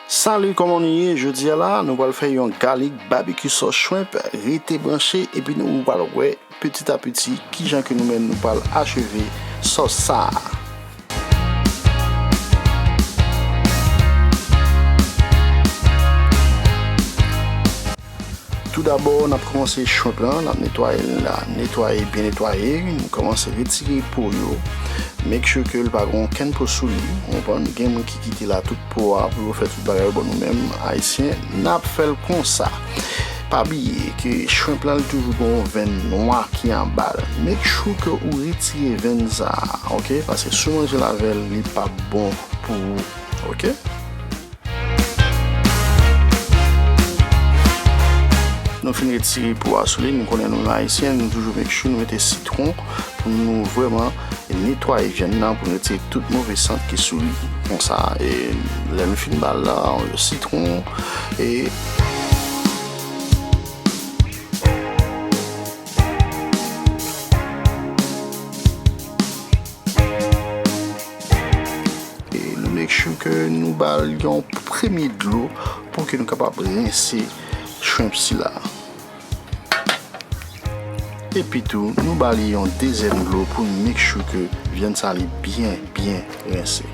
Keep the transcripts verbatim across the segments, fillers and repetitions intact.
Salut, kòman nou ye? Jodi a la, nou pral fè yon garlic barbecue sauce shrimp. Rete branche, epi nou pral wè petit à petit kijan ke nou menm nou pral acheve sòs sa a. Toudabò, n ap kòmanse shrimp lan, n ap netwaye l la, netwaye, byen netwaye, nou kòmanse retire po yo. Make sure ke l pa gen okenn po sou li, ou konprann? Gen moun ki kite la tout po a pou yo fè tout bagay, bon, nou menm Ayisyen, n ap fè l konsa. Pa bliye ke shrimp lan, li toujou gen yon venn nwa ki anba l. Make sure ke ou retire venn sa a, ok? Paske si w manje l avè l, li p ap bon pou ou, ok? Nou fin retire po a sou li, nou konnen nou menm Ayisyen, nou toujou make sure nou mete sitwon pou nou vrèman netwaye vyann nan, pou nou retire tout move sant ki sou li. Konsa, e lè nou fin ba l la, sitwon, e E nou make sure ke nou ba l yon premye dlo pou ke nou kapab rense shrimp sila. Epi tou, nou ba li yon dezyèm dlo pou n make sure ke vyann sa li byen, byen rense.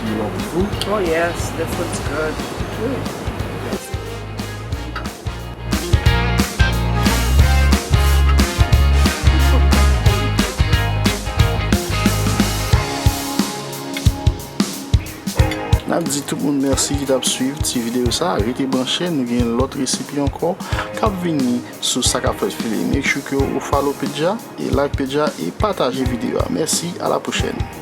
You love the food? Oh yes, the food's good. Good. N ap di tout moun mèsi ki t ap swiv ti videyo sa a. Rete branche, nou gen lòt resepi ankò k ap vini sou Sa K ap Fèt File. Make sure ke ou follow page la, e like page la, e pataje videyo a. Mèsi, a la pwochèn.